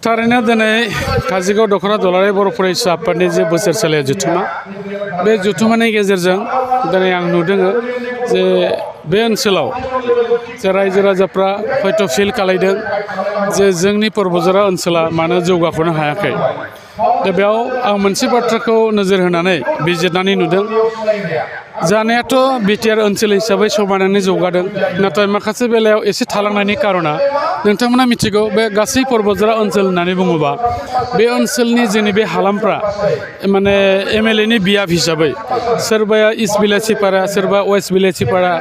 थारैनो दिनै काजिगाव दख'रा दुलाराय बर' फरायसा आफादनि जे बोसोरसालिया जथुमा बे जथुमानि गेजेरजों दिनै आं नुदों जे बे ओनसोलाव जे रायजो राजाफ्रा हयथ' फिल खालायदों जे जोंनि परबजरा ओनसोला मानो जौगाख'नो हायाखै। दा बेयाव आं मोनसे बाथ्राखौ नोजोर होनानै बिजिरनानै नुदों जानायाथ' बिटिआर ओनसोल हिसाबै समायनानै जौगादों, नाथाय माखासे बेलायाव एसे थालांनायनि कारना नोंथांमोना मिथिगौ बे गासै परबजरा ओनसोल होननानै बुङोबा बे ओनसोलनि जोंनि बे हालामफ्रा माने एमएलएनि बियाब हिसाबै सोरबाया इस्ट बिलासिपारा, सोरबा वेस्ट बिलासिपारा,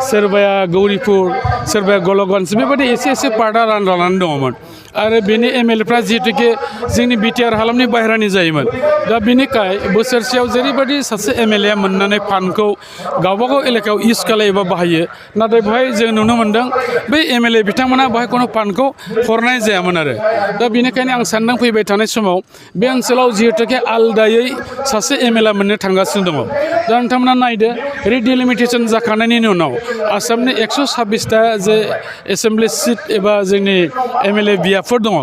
सोरबाया गौरीपुर, सोरबाया गलगन्ज बेबायदि एसे पार्टआ रानलांनानै दङमोन आरो बेनि एमएलएफ्रा जिहेतुके जोंनि बिटिआर हालामनि बाहेरानि जायोमोन। दा बेनिखाय बोसोरसेयाव जेरैबायदि सासे एमएलए मोननानै फान्डखौ गावबागाव एलेकायाव इउज खालायोबा बाहायो, नाथाय बेवहाय जों नुनो मोन्दों बै एमएलए बिथांमोना बेवहाय खुनु फान्डखौ हरनाय जायामोन आरो। दा बेनिखायनो आं सानदों फैबाय थानाय समाव बे ओनसोलाव जिहेतुके आलदायै सासे एमएलए मोननो थांगासिनो दङ। दा नोंथांमोना नायदो रिडिलिमिटेसन जाखांनायनि उनाव आसामनि 126टा जे एसेम्बलि सिट एबा जोंनि एमएलए बियाबफोर दङ,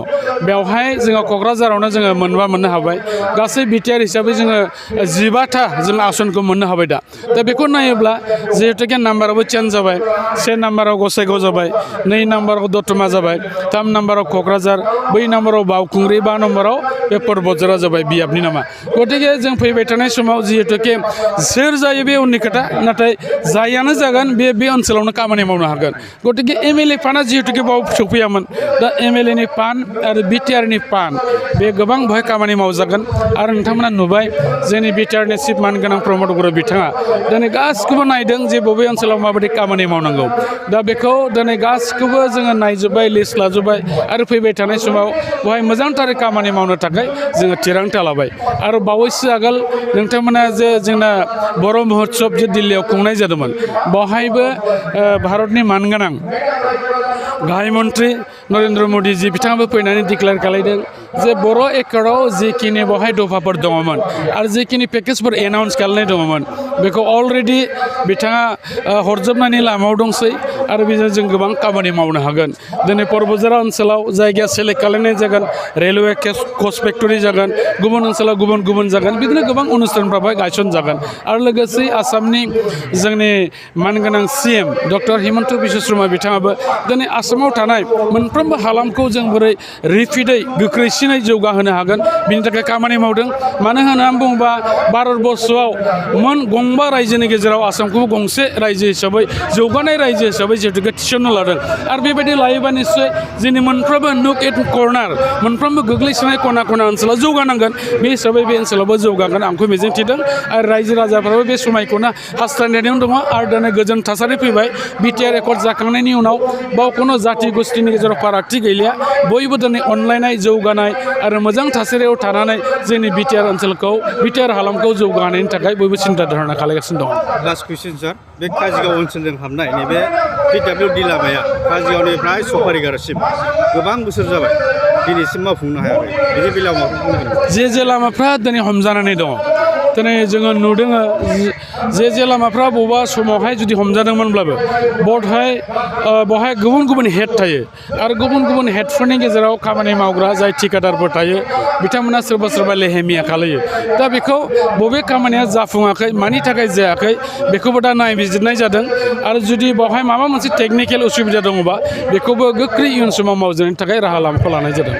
बेवहाय जोङो क'क्राझारावनो जोङो मोननो हाबाय। गासै बिटिआर हिसाबै जोङो 12टा जों आसनखौ मोननो हाबाय। दा बेखौ नायोब्ला जिहेतुके नाम्बाराबो चेन्ज जाबाय, 1 नाम्बाराव गसाइगाव जाबाय, 2 नाम्बाराव दतमा जाबाय, 3 नाम्बाराव क'क्राझार, 4 नाम्बाराव बावखुंग्रि, 5 नाम्बाराव बे परबजरा जाबाय बियाबनि नामा। गतिके जों फैबाय थानाय समाव जिहेतुके सोर जायो बे उननि खोथा, नाथाय जायानो जागोन बे ओनसोलावनो खामानि मावनो हागोन। गतिके एमएलए फान्डआ जिहेतुके बाव सफैयामोन, दा एमएलएनि फान्ड आरो बिटिआरनि फान्ड बे गोबां बेवहाय खामानि मावजागोन। आरो नोंथांमोना नुबाय जोंनि बिटिआरनि चिफ मानगोनां प्रमद बर' बिथाङा दिनै गासिखौबो नायदों जे बबे ओनसोलाव माबायदि खामानि मावनांगौ। दा बेखौ दिनै गासिखौबो जोङो नायजोब्बाय, लिस्ट लाजोब्बाय आरो फैबाय थानाय समाव बेवहाय मोजांथारै खामानि मावनो थाखाय जोङो थिरांथा लाबाय। आरो बावैसो आगोल नोंथांमोना जे जोंना बर' महोत्सब जे दिल्लीयाव खुंनाय जादोंमोन, बेवहायबो भारतनि मानगोनां गाहाय मन्त्रि नरेन्द्र मदिजी बिथाङाबो फैनानै डिक्लेयार खालायदों जे बर' एकर्डआव जिखिनि बेवहाय दफाफोर दङमोन आरो जिखिनि पेकेजफोर एनाउन्स खालामनाय दङमोन बेखौ अलरेडि बिथाङा हरजोबनायनि लामायाव दंसै आरो बेजों जों गोबां खामानि मावनो हागोन। दिनै परबजरा ओनसोलाव जायगाया सेलेक्ट खालामनाय जागोन, रेलवे कच फेक्टरि जागोन, गुबुन ओनसोलाव गुबुन जागोन, बिदिनो गोबां अनुस्थानफ्राबो गायसनजागोन। आरो लोगोसे आसामनि जोंनि मानगोनां CM डक्टर हिमन्त बिश्व शर्मा बिथाङाबो दिनै आसामाव थानाय मोनफ्रोमबो हालामखौ जों बोरै रिपिडै गोख्रैसिनै जौगाहोनो हागोन बिनि थाखाय खामानि मावदों। मानो होननानै बुङोबा भारतबर्षआव मोन 5 रायजोनि गेजेराव आसामखौबो गंसे रायजो हिसाबै जौगानाय रायजो हिसाबै जिहेतुके थिसननो लादों। आरो बेबायदि लायोबा निश्चय जोंनि मोनफ्रोमबो नुक एट कर्नार, मोनफ्रोमबो गोग्लैसोनाय खना ओनसोलाव जौगानांगोन। बे हिसाबै बे ओनसोलावबो जौगागोन आंखौ मिजिंथिदों आरो रायजो राजाफ्राबो बे समायखौनो हास्थायनानै दङ। आरो दिनै गोजोन थासारि फैबाय। बिटिआर एकर्ड जाखांनायनि उनाव बाव खुनु जाथि गोष्ठिनि गेजेराव फारागथि गैलिया, बयबो दिनै अनलायनाय, जौगानाय आरो मोजां थासारियाव थानानै जोंनि बिटिआर ओनसोलखौ, बिटिआर हालामखौ जौगाहोनायनि थाखाय बयबो सिन्था धारना खालामगासिनो दङ। लास्ट कुइसन सार, बे काजिगाव ओनसोलजों हाबनाय नैबे PWD लामाया काजिगावनिफ्राय सफारिगारसिम गोबां बोसोर जाबाय, दिनैसिम मावफुंनो हायाखै। बेनि बेलायाव माखौ बुंनो हागोन? जे लामाफ्रा दिनै हमजानानै दङ। दिनै जोङो नुदों जे लामाफ्रा बबेबा समावहाय जुदि हमजादोंमोनब्लाबो बेवहाय गुबुन हेड थायो आरो गुबुन हेडफोरनि गेजेराव खामानि मावग्रा जाय ठिकादारफोर थायो बिथांमोना सोरबा लेहेमिया खालायो। दा बेखौ बबे खामानिया जाफुङाखै, मानि थाखाय जायाखै बेखौबो दा नायबिजिरनाय जादों। आरो जुदि बेवहाय माबा मोनसे टेकनिकेल उसुबिदा दङबा बेखौबो गोख्रै इयुन समाव मावजानायनि थाखाय राहा लामाखौ लानाय जादों।